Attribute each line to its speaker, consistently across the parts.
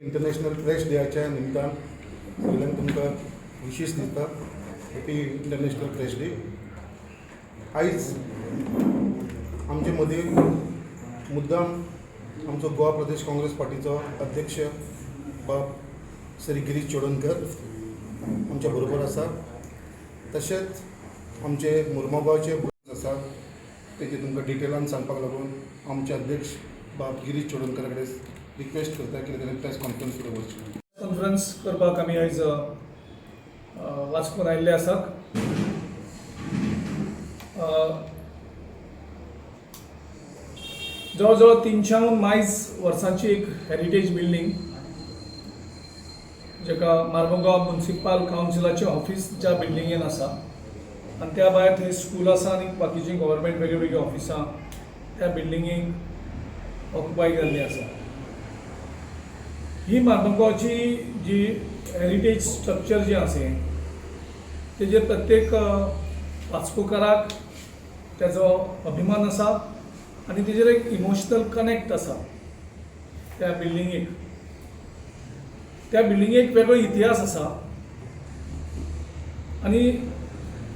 Speaker 1: International press डेच्या निमतान सगल्यांक तुमकां विशीस दिता. Happy international press day. आयज आमचे मदीं मुद्दाम आमचो गोवा प्रदेश काँग्रेस पार्टीचो अध्यक्ष बाब श्री गिरीश चोडणकर आमच्या बरोबर आसा. तशेंच आमचे मुर्मगांवचे आसा, तेजे तुमकां डिटेलान सांगपाक लागून आमचे अध्यक्ष बाब गिरीश चोडणकर कडेन रिक्वेस्ट करता की ताणें प्रेस कॉन्फरन्स फुडें वचची.
Speaker 2: कॉन्फरन्स करपाक आमी आयज वास्कोन आयिल्ले आसात. जवळ जवळ 300हून मायज वर्सांची एक हेरिटेज बिल्डींग, जेका मार्मोगांव म्युन्सिपाल कावन्सिलाचें ऑफिस ज्या बिल्डिंगेन आसा आनी त्या भायर थंय स्कूल आसा आनी बाकीचीं गव्हर्मेंट वेगळीं वेगळीं ऑफिसां त्या बिल्डिंगेक ऑक्युपाय जाल्लीं आसा. ही मार्मोगांवची जी हेरिटेज स्ट्रक्चर जें आसा हें, तेजेर प्रत्येक वास्कोकाराक तेजो अभिमान आसा आनी तेजेर एक इमोशनल कनेक्ट आसा. त्या बिल्डिंगेक, त्या बिल्डिंगेक वेगळो इतिहास आसा आनी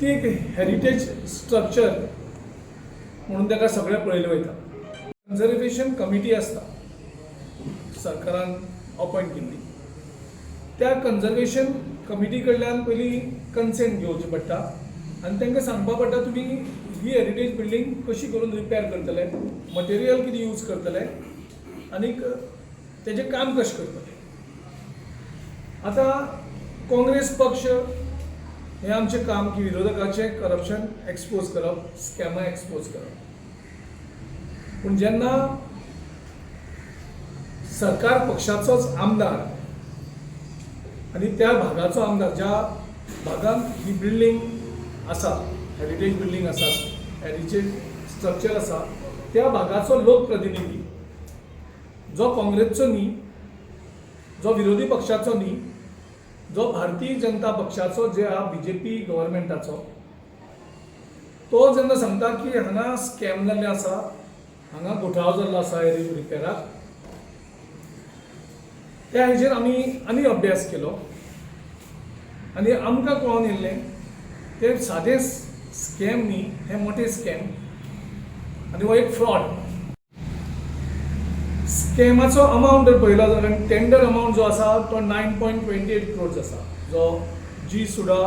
Speaker 2: ती एक हेरिटेज स्ट्रक्चर म्हणून ताका सगळें पळयलें वयता. कन्जर्वेशन कमिटी आसता सरकारान अपॉयंट केल्ली. त्या कन्जर्वेशन कमिटी कडल्यान पयलीं कन्सेंट घेवचें पडटा आनी तांकां सांगपा पडटा, तुमी ही हेरिटेज बिल्डींग कशी करून रिपेर करतले, मटेरियल कितें यूज करतले आनीक तेजें काम कशें करतले. आतां काँग्रेस पक्ष हें आमचें काम की विरोधकाचें करप्शन एक्सपोज करप, स्कॅमां एक्सपोज करप. पूण जेन्ना सरकार पक्षाचोच आमदार आनी त्या भागाचो आमदार, ज्या भागांत ही बिल्डींग आसा, हेरिटेज बिल्डींग आसा, हेरिटेज स्ट्रक्चर आसा, त्या भागाचो लोकप्रतिनिधी जो काँग्रेसचो न्ही, जो विरोधी पक्षाचो न्ही, जो भारतीय जनता पक्षाचो, जे आहा बीजेपी गव्हर्मेंटाचो, तो जेन्ना सांगता की हांगा स्कॅम जाल्ले आसा, हांगा घोटाळो जाल्लो आसा हे रिपेराक, त्या हेजेर आमी आनी अभ्यास केलो आनी आमकां कळोन येयल्लें, ते सादें स्कॅम न्ही, हें मोठें स्कॅम आनी हो एक फ्रॉड. स्कॅमाचो अमावंट जर पळयलो जाल्यार टेंडर अमावंट जो आसा तो 9.28 क्रोर्स आसा. जो जी सुडा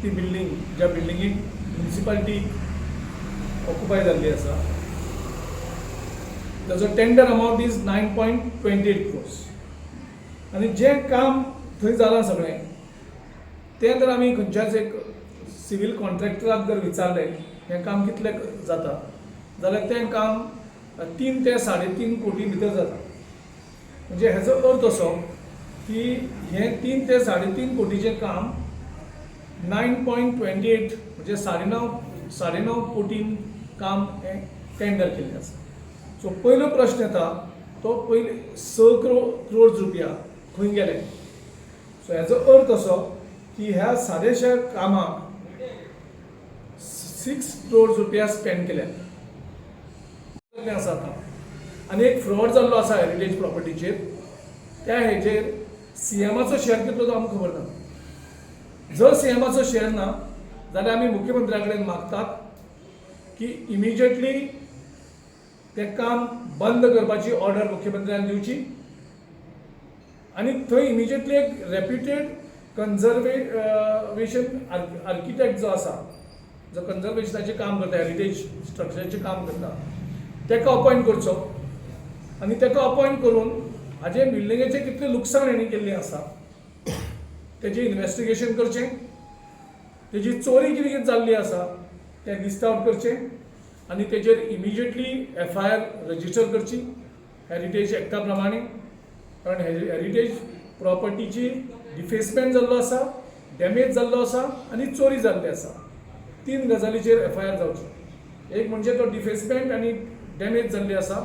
Speaker 2: ती बिल्डींग, ज्या बिल्डिंगेक म्युनिसिपालिटी ऑक्युपाय जाल्ली आसा, ताजो tender amount is 9.28 crores. आनी जें काम थंय जालां सगळें, तें जर आमी खंयच्याच एक सिवील कॉन्ट्रॅक्टराक जर विचारलें, हें काम कितलें जाता जाल्यार तें काम 3 ते 3.5 कोटी भितर जाता. म्हणजे हेजो अर्थ असो की हें 3 ते 3.5 कोटीचें काम 9.28 म्हणजे 9.5 कोटीन काम हें टेंडर केल्लें आसा. सो पयलो प्रश्न येता तो पयले 6 क्रोड रुपया खंय गेले? सो हेजो अर्थ असो की ह्या सादेशा कामाक 6 क्रोड रुपया स्पेंड केल्या आसा. आतां आनी एक फ्रॉड जाल्लो आसा हेरिटेज प्रॉपर्टीचेर. त्या हेजेर सीएमाचो शेअर कितलो तो आमकां खबर ना. जर सीएमाचो शेअर ना जाल्यार आमी मुख्यमंत्र्या कडेन मागतात की इमिजिएटली तें काम बंद करपाची ऑर्डर मुख्यमंत्र्यान दिवची आनी थंय इमिजिएटली एक रेप्युटेड कन्जर्वेशन आर्किटेक्ट जो आसा, जो कन्जर्वेशनाचें काम करता, हेरिटेज स्ट्रक्चराचें काम करता, ताका अपॉयंट करचो आनी ताका अपॉयंट करून हाजे बिल्डिंगेचें कितलें लुकसाण हेणी केल्लें आसा तेजें इन्वेस्टिगेशन करचें, तेजी चोरी कितें कितें जाल्ली आसा तें लिस्ट आवट करचें आनी तेजेर इमिजिएटली एफआयआर रजिस्टर करची हेरिटेज एक्टा प्रमाणे, कारण हेरिटेज प्रॉपर्टीची डिफेसमेंट जाल्लो आसा, डॅमेज जाल्लो आसा आनी चोरी जाल्ली आसा. तीन गजालीचेर एफआयआर जावची. एक म्हणजे तो डिफेसमेंट आनी डॅमेज जाल्ली आसा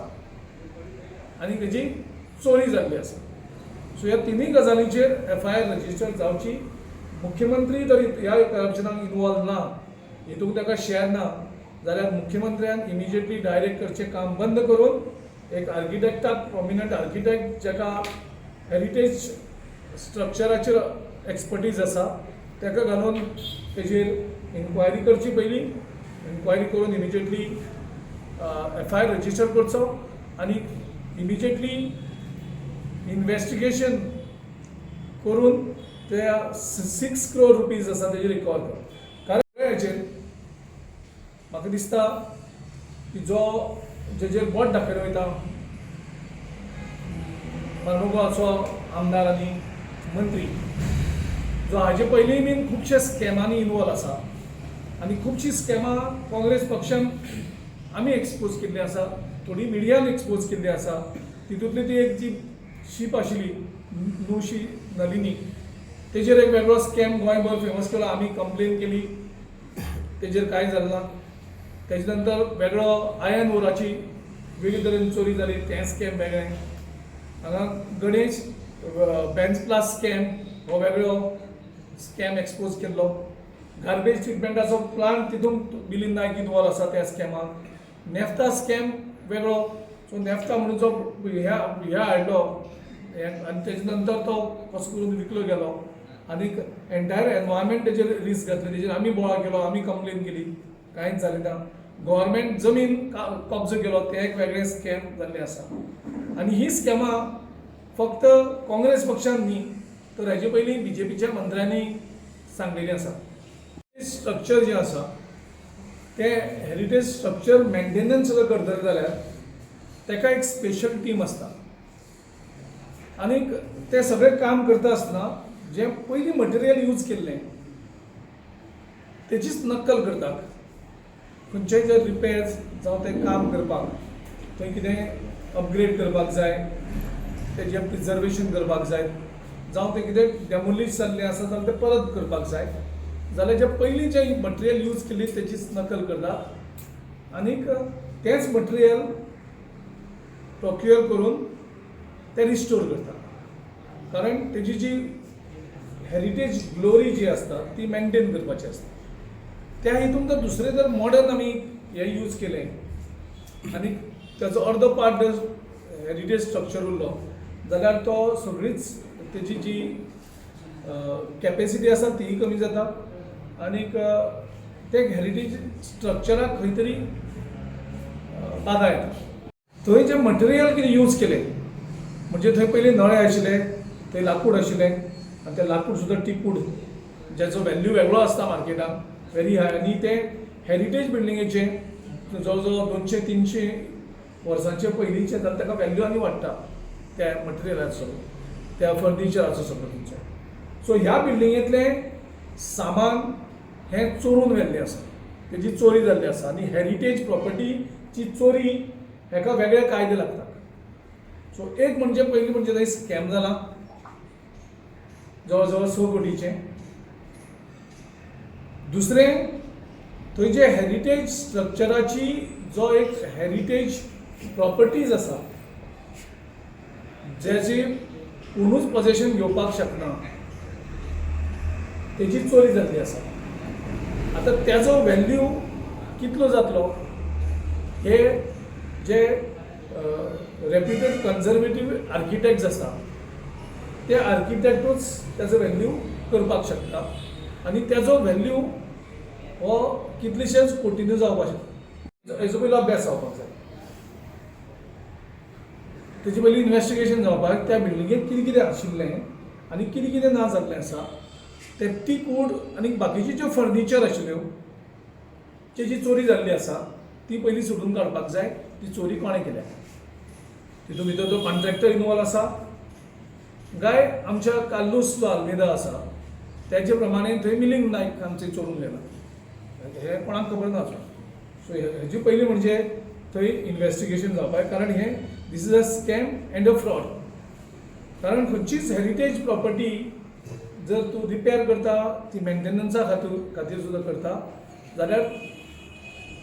Speaker 2: आनी तेजी चोरी जाल्ली आसा. सो ह्या तिनूय गजालींचेर एफआयआर रजिस्टर जावची. मुख्यमंत्री जर ह्या करप्शनाक इनवॉल्व ना, हितूंक ताका शेअर ना जाल्यार मुख्यमंत्र्यान इमिजिएटली डायरेक्ट करचें, काम बंद करून एक आर्किटेक्टाक, प्रोमिनंट आर्किटेक्ट, जाका हेरिटेज स्ट्रक्चराचेर एक्सपर्टीज आसा ताका घालून तेजेर इन्क्वायरी करची. पयलीं इन्क्वायरी करून इमिजिएटली एफआयआर रजिस्टर करचो आनी इमिजिएटली इन्वेस्टिगेशन करून त्या 6 क्रोर रुपीज आसा तेजेर रिकवर कर. कारण हेचेर म्हाका दिसता की जो जेजेर बोट दाखयलो वयता, मार्मगोवाचो आमदार आनी मंत्री, जो हाजे पयलींय बीन खुबशे स्कॅमांनी इनवॉल्व आसा आनी खुबशीं स्कॅमां काँग्रेस पक्षान आमी एक्सपोज केल्ली आसा, थोडी मिडियान एक्सपोज केल्ली आसा. तितूंतली ती एक जी शीप आशिल्ली नुशी नलिनी, तेजेर एक वेगळो स्कॅम गोंयभर फेमस केलो. आमी कंप्लेन केली, तेजेर कांय जालें ना. तेजे नंतर वेगळो आयन ओराची वेगळी तरेन चोरी जाली, तें स्कॅम वेगळें. हांगा गणेश बेंच प्लास स्कॅम हो वेगळो स्कॅम एक्सपोज केल्लो. गार्बेज ट्रिटमेंटाचो प्लांट, तितून मिलिंद नायक इनवॉल्व आसा त्या स्कॅमाक. नॅफ्ता स्कॅम वेगळो. सो नॅफ्ता म्हणून जो ह्या ह्या हाडलो आनी तेजे नंतर तो कसो करून विकलो गेलो आनीक एंटायर एनवायरमेंट तेजेर रिस्क घातलें. तेजेर आमी बोवाळ केलो, आमी कंप्लेन केली, कांयच जालें ना. गव्हर्मेंट जमीन कब्जो केलो, तें एक वेगळें स्कॅम जाल्लें आसा. आनी ही स्कॅमां फक्त काँग्रेस पक्षान न्ही, तर हेजे पयलीं बीजेपीच्या मंत्र्यांनी सांगलेलीं आसा. स्ट्रक्चर जें आसा तें हेरिटेज स्ट्रक्चर मेंटेनन्स सुद्दां करतले जाल्यार ताका एक स्पेशल टीम आसता आनीक तें सगळें काम करता आसतना जें पयलीं मटेरियल यूज केल्लें तेचीच नक्कल करतात. खंयचेय जर रिपेर्स जावं तें काम करपाक थंय कितें अपग्रेड करपाक जाय, तेजें प्रिजर्वेशन करपाक जाय, जावं तें कितें डेमोलिश जाल्लें आसा जाल्यार तें परत करपाक जाय जाल्यार जें पयलीं जें मटेरियल यूज केल्ली तेचीच नकल करतात आनीक तेंच मटेरियल प्रोक्युअर करून तें रिस्टोर करतात, कारण तेजी जी हेरिटेज ग्लोरी जी आसता ती मेंटेन करपाची आसता. त्या हितून जर दुसरें जर मॉडर्न आमी हें यूज केलें आनी ताचो अर्दो पार्ट जर हेरिटेज स्ट्रक्चर उरलो जाल्यार तो सगळीच तेजी जी कॅपेसिटी आसा तीय कमी जाता आनीक ते हेरिटेज स्ट्रक्चराक खंय तरी बादा येता. थंय जें मटेरियल कितें यूज केलें, म्हणजे थंय पयलीं नळे आशिल्ले, थंय लाकूड आशिल्लें आनी तें लाकूड सुद्दां टिकूड, ज्याचो व्हॅल्यू वेगळो आसता मार्केटान, व्हेरी हाय. आनी तें हेरिटेज बिल्डिंगेचें जवळ जवळ 200-300 वर्सांचे पयलींचें जाल्यार ताका व्हॅल्यू आनी वाडटा त्या मटेरियलाचो, त्या फर्निचराचो सगळो तुमचो. सो ह्या बिल्डिंगेंतलें सामान हें चोरून व्हेल्लें आसा, तेजी चोरी जाल्ली आसा आनी हेरिटेज प्रॉपर्टीची चोरी हेका वेगळे कायदे लागतात. सो एक म्हणजे पयलीं म्हणजे थंय स्कॅम जाला जवळ जवळ 6 कोटीचें. दुसरें, थंय जे हेरिटेज स्ट्रक्चराची जो एक हेरिटेज प्रॉपर्टीज आसा, ज्याची कोणूच पजेशन घेवपाक शकना, तेजी चोरी जाल्ली आसा. आतां त्याचो व्हॅल्यू कितलो जातलो हे जे रेप्युटेड कन्जर्वेटीव आर्किटेक्ट्स आसा ते आर्किटेक्टूच त्याचो व्हॅल्यू करपाक शकता आनी त्याचो व्हॅल्यू हो कितलेशेच कोटींनी जावपाक शकता. हेजो पयलो अभ्यास जावपाक जाय, तेजी पयली इन्वेस्टिगेशन जावपाक, त्या बिल्डिंगेंत कितें कितें आशिल्लें आनी कितें कितें ना जाल्लें आसा. ते टीकवूड आनी बाकीची ज्यो फर्निचर आशिल्ल्यो तेजी चोरी जाल्ली आसा ती पयलीं सोदून काडपाक जाय. ती चोरी कोणें केल्या, तितून भितर तो कॉन्ट्रॅक्टर इनवॉल्व आसा काय आमच्या कार्लूस जो आल्मेदा आसा तेजे प्रमाणे थंय मिलिंद नायक आमचे चोरून गेला, हें कोणाक खबर ना अजून. सो हेजी पयलीं म्हणजे थंय इन्वेस्टिगेशन जावपाक, कारण हें this is a scam and a fraud. कारण खंयचीच हेरिटेज प्रॉपर्टी जर तूं रिपेर करता, ती मेंटेनन्सा खातीर सुद्दां करता जाल्यार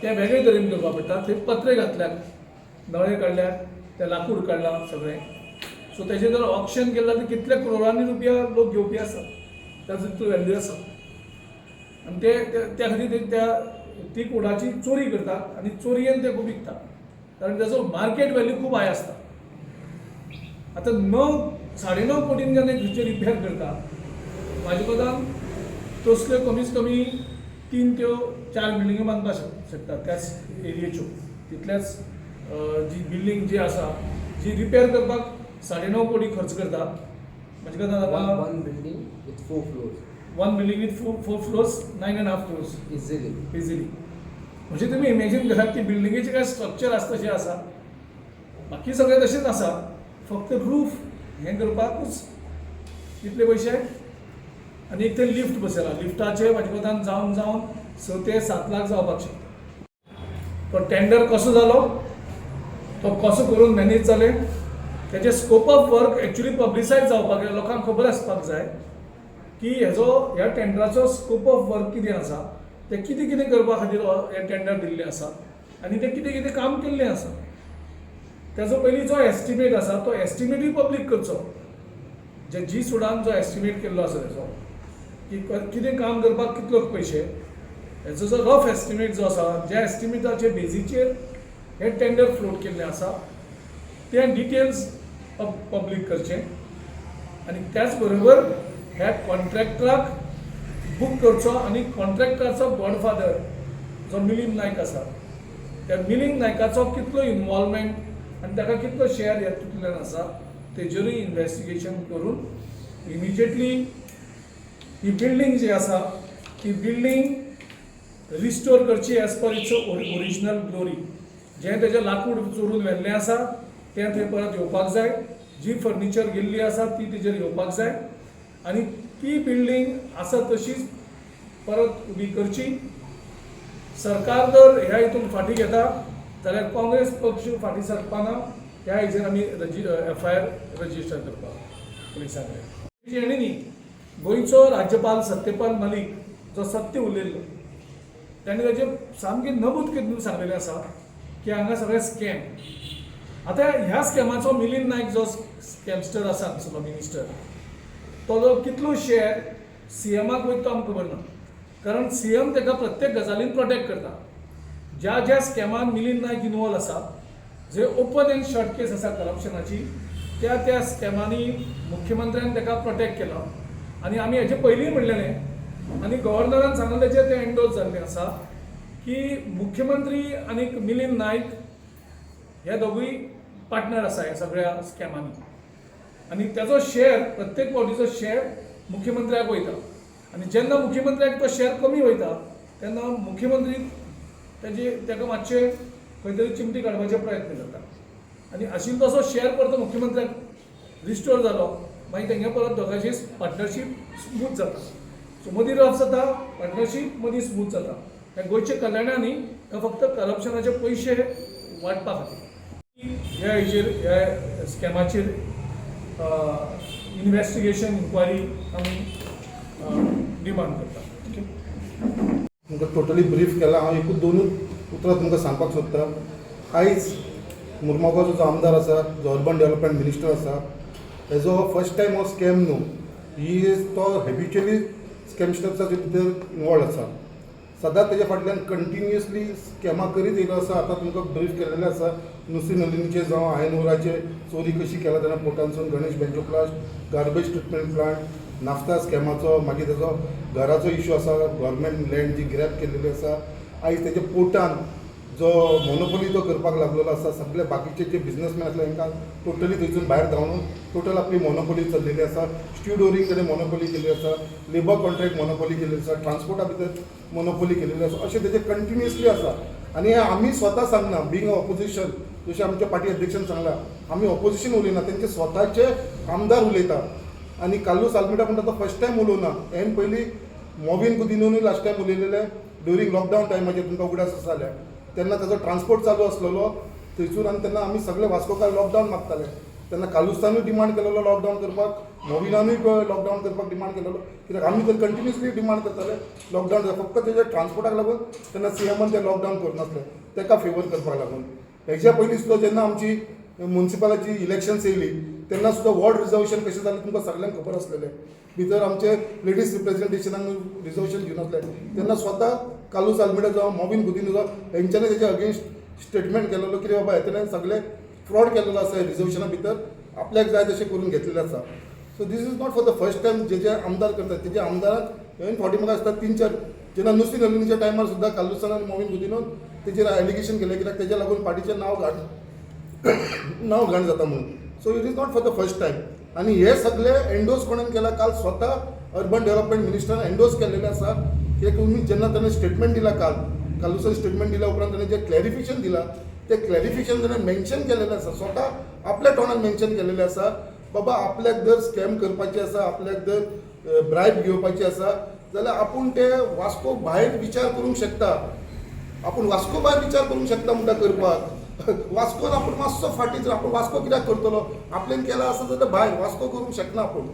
Speaker 2: तें वेगळे तरेन करपाक पडटा. थंय पत्रे घातल्यात, नळे काडल्यात, तें लाकूड काडलां सगळें. सो तेजें जर ऑक्शन केलें जाल्यार कितले करोडांनी रुपया लोक घेवपी आसा, ताजो तितलो व्हॅल्यू आसा. आनी ते त्या खातीर ते त्या ती कुडाची चोरी करतात आनी चोरयेन ते खूब विकतात, कारण त्याचो मार्केट व्हॅल्यू खूब हाय आसता. आतां 9 9.5 कोटीन जेन्ना खंयचे रिपेर करता, म्हाजे कोतान तसल्यो कमीत कमी तीन त्यो चार बिल्डिंग्यो बांदपाक शकता त्याच एरियेच्यो. तितल्याच जी बिल्डींग जी आसा, जी रिपेर करपाक 9.5 कोटी खर्च करता, म्हाजे कोतान
Speaker 3: One,
Speaker 2: हांगा
Speaker 3: one building with four floors,
Speaker 2: one building with four floors, 9.5 crores
Speaker 3: easily.
Speaker 2: Easily. म्हणजे तुमी इमेजीन करात की बिल्डिंगेचें काय स्ट्रक्चर आसा तशें आसा, बाकी सगळें तशेंच आसा, फक्त रूफ हें करपाकूच कितले पयशे. आनी एक ते लिफ्ट बसयला, लिफ्टाचे म्हाजे कोतान जावन जावन 6 ते 7 लाख जावपाक शकता. तो टेंडर कसो जालो, तो कसो करून मॅनेज जालें, तेजें scope of work actually publicise जावपाक जाय. लोकांक खबर आसपाक जाय की हेजो ह्या टेंडराचो स्कोप ऑफ वर्क कितें आसा, तें कितें कितें करपा खातीर हें टेंडर दिल्लें आसा आनी तें कितें कितें काम केल्लें आसा. तेजो पयलीं जो एस्टिमेट आसा तो एस्टिमेटूय पब्लीक करचो. जे जी सुडान जो एस्टिमेट केल्लो आसा तेजो की कितें काम करपाक कितलो पयशे, हेजो जो रफ एस्टिमेट जो आसा, ज्या एस्टिमेटाचे बेजीचेर हें टेंडर फ्लोट केल्लें आसा, तें डिटेल्स पब्लीक करचें. आनी त्याच बरोबर ह्या कॉन्ट्रॅक्टराक बूक करचो आनी कॉन्ट्रॅक्टराचो गॉडफादर जो मिलींद नायक आसा, त्या मिलींद नायकाचो कितलो इनवॉल्वमेंट आनी ताका कितलो शेअर हातूंतल्यान आसा, तेजेरूय इन्वेस्टिगेशन करून इमिजिएटली ही बिल्डींग जी आसा ती बिल्डींग रिस्टोर करची as per its original glory. जें तेजें लाकूड चोरून व्हेल्लें आसा तें थंय परत येवपाक जाय, जी फर्निचर गेल्ली आसा ती तेजेर येवपाक जाय आनी ती बिल्डींग आसा तशीच परत उबी करची. सरकार जर ह्या हितून फाटीं घेता जाल्यार काँग्रेस पक्ष फाटीं सरपाना. ह्या हेजेर आमी रजी एफआयआर रजिस्टर करपाक पुलिसां कडेन. हेणी न्ही, गोंयचो राज्यपाल सत्यपाल मलीक जो सत्य उलयल्लो, ताणें ताजें सामकें नमूद करून सांगलेलें आसा की हांगा सगळें स्कॅम. आतां ह्या स्कॅमाचो मिलींद नायक जो स्कॅमस्टर आसा आमचो मिनिस्टर, तो जो कितलो शेअर सीएमाक वयता तो आमकां खबर ना, कारण सीएम ताका प्रत्येक गजालीन प्रोटेक्ट करता. ज्या ज्या स्कॅमान मिलींद नायक इनवॉल्व आसा, जे ओपन अँड शट केस आसा करप्शनाची, त्या त्या स्कॅमांनी मुख्यमंत्र्यान ताका प्रोटेक्ट केलो. आनी आमी हेजे पयलींय म्हणलेलें आनी गव्हर्नरान सांगलें, तेचेर तें एन्डोर्स जाल्लें आसा की मुख्यमंत्री आनी मिलींद नायक हे दोगूय पार्टनर आसा ह्या सगळ्या स्कॅमांनी आनी ताचो शेअर, प्रत्येक फावटीचो शेअर मुख्यमंत्र्याक वयता. आनी जेन्ना मुख्यमंत्र्याक तो शेअर कमी वयता तेन्ना मुख्यमंत्री तेजे ताका मातशे खंय तरी चिमटी काडपाचे प्रयत्न करता. आनी आशिल्लो तसो शेअर परतो मुख्यमंत्र्याक रिस्टोर जालो, मागीर तेंगे परत दोगांची पार्टनरशीप स्मूथ जाता. सो मदीं रफ जाता पार्टनरशीप, मदीं स्मूथ जाता. हें गोंयचे कल्याणा न्ही, हें फक्त करप्शनाचे पयशे वांटपा खातीर. ह्या हेजेर, ह्या स्कॅमाचेर इन्वेस्टिगेशन, इन्क्वायरी आमी डिमांड करता. ओके.
Speaker 1: तुमकां टोटली ब्रीफ केला. हांव एकूच दोनूच उतरां तुमकां सांगपाक सोदता. आयज मुरमुगांवचो जो आमदार आसा, जो अर्बन डेवलपमेंट मिनिस्टर आसा, हेजो फर्स्ट टायम हो स्कॅम न्हू. ही तो हेबिच्युअली स्कॅमस्टर्साचे भितर इनवॉल्व आसा. सदांच तेज्या फाटल्यान कंटिन्युअसली स्कॅमां करीत येयलो आसा. आतां तुमकां ब्रीफ केलेलें आसा, नुस्ती नलिनीचे जावं आयनोराचे चोरी कशी केला तेन्ना पोर्टानसून, Ganesh बेंचोप्लास्ट, garbage treatment plant, naphtha स्कॅमाचो, मागीर तेजो घराचो इशू आसा, गव्हर्मेंट लँड जी ग्रॅब केलेली आसा. आयज तेज्या पोर्टान जो मोनोपोली तो करपाक लागलेलो आसा, सगळे बाकीचे जे बिजनसमॅन आसले तांकां टोटली थंयसून भायर धांवून टोटल आपली मोनोपोली चल्लेली आसा. स्टिवडोरींग कडेन मोनोपोली केल्ली आसा, लेबर कॉन्ट्रॅक्ट मोनोपोली केल्ली आसा, ट्रान्सपोर्टा भितर मोनोपोली केलेली आसा. अशें तेजें कंटिन्युअसली आसा. आनी हें आमी स्वता सांगना, बींग ऑपोजिशन, जशें आमच्या पार्टी अध्यक्षान सांगलां, आमी ऑपोजिशन उलयना, तेंचे स्वताचे आमदार उलयता. आनी कार्लूस आल्मेडा म्हणटा तो फर्स्ट टायम उलोवना. हेन पयलीं मॉविन कुदिनोनूय लास्ट टायम उलयलेले ड्युरींग लॉकडावन टायमाचेर. तुमकां उगडास आसा जाल्यार, तेन्ना ताजो ट्रान्सपोर्ट चालू आसलेलो थंयसून आनी तेन्ना आमी सगळे वास्कोकार लॉकडावन मागताले. तेन्ना कार्लुसानूय डिमांड केलेलो लॉकडावन करपाक, मॉविनानूय लॉकडावन करपाक डिमांड केलेलो, कित्याक आमी तर कंटिन्युअसली डिमांड करताले लॉकडावन. फक्त तेज्या ट्रान्सपोर्टाक लागून तेन्ना सीएमान ते लॉकडावन करनासले, तेका फेवर करपाक लागून. हेज्या पयलीं सुद्दां जेन्ना आमची मुन्सिपालाची इलेक्शन्स येयली तेन्ना सुद्दां वॉर्ड रिजर्वेशन कशें जालें तुमकां सगल्यांक खबर आसलेलें. भितर आमचे लेडीज रिप्रेझेंटेशनाक रिजर्वेशन दिनासले. तेन्ना स्वता कार्लूस आल्मेडा जावं मॉविन गुदिन्हो जावं, हेंच्यांनी तेजे अगेन्स्ट स्टेटमेंट केलेलो की बाबा हेतेने सगळे फ्रॉड केलेलो आसा रिजर्वेशना भितर. आपल्याक जाय तशें करून घेतलेलें आसा. So this is not for the first time. जे जे आमदार करतात तेजे आमदारान इवन फावटी म्हाका दिसता तीन चार जेन्ना नुस्ती नलिनीच्या टायमार सुद्दां कार्लुसान आनी मोविन गुदिनोन तेजेर एलिगेशन केलें, कित्याक तेज्या लागून पार्टीचें नांव घाण जाता म्हणून. So it is not for the first time. आनी हे सगळे एन्डोर्स कोणेन केला? काल स्वता अर्बन डेव्हलपमेंट मिनिस्टरान एन्डोर्स केलेलें आसा की तुमी जेन्ना ताणें स्टेटमेंट दिला, काल कार्लुसान स्टेटमेंट दिल्या उपरांत ताणें जें क्लॅरिफिकेशन दिलां, तें क्लॅरिफिकेशन ताणें मेन्शन केलेलें आसा, स्वता आपल्या तोंडान मेन्शन केलेलें आसा, बाबा आपल्याक जर स्कॅम करपाचे आसा, आपल्याक जर ब्रायब घेवपाची आसा जाल्यार आपूण ते वास्को भायर विचार करूंक शकता. आपूण वास्को भायर विचार करूंक शकता म्हणटा करपाक. वास्कोन आपूण मातसो फाटीं, जर आपूण वास्को कित्याक करतलो? आपल्यान केला आसा जाल्यार भायर वास्को करूंक शकना आपूण.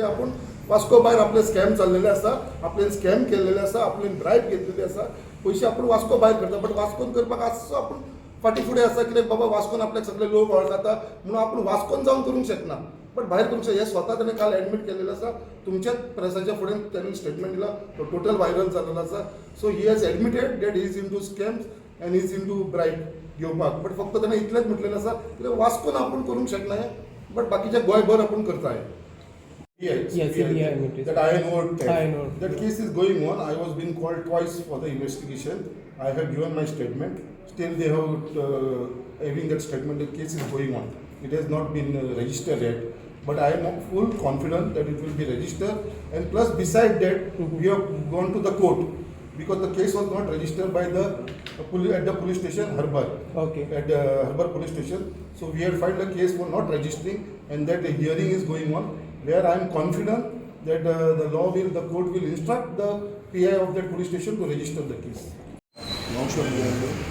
Speaker 1: आपूण वास्को भायर आपले स्कॅम चाललेले आसा, आपल्यान स्कॅम केल्लेले आसा, आपल्यान ब्रायब घेतलेली आसा, पयशे आपूण वास्को भायर करता, बट वास्कोन करपाक मातसो आपूण फाटीं फुडें आसा, कित्याक बाबा वास्कोन आपल्याक सगळे लोक वळखता म्हणून आपूण वास्कोन जावन करूंक शकना, बट भायर करूंक शकता. हें स्वता ताणें काल एडमीट केलेलें आसा. तुमच्याच प्रेसाच्या फुडें ताणें स्टेटमेंट दिला, तो टोटल व्हायरल जालेलो आसा. So he has admitted that he is into scams and is into bribe घेवपाक, बट फक्त ताणें इतलेंच म्हटलेलें आसा कित्याक वास्कोन आपूण करूंक शकना हें, बट बाकीच्या गोंयभर आपूण करता हें.
Speaker 4: Yes, CBI notice.
Speaker 1: That iron ore theft.
Speaker 4: Iron ore.
Speaker 1: That case is going on. I was being called twice for the investigation. I have given my statement. Still, they have having that statement. The case is going on. It has not been registered yet, but I am full confident that it will be registered. And plus, beside that, we have gone to the court because the case was not registered by the police at the police station Harbour at the Harbour Police Station. So we had filed a case for not registering, and that the hearing is going on, where I am confident that the court will instruct the PI of that police station to register the case. Long shot behind.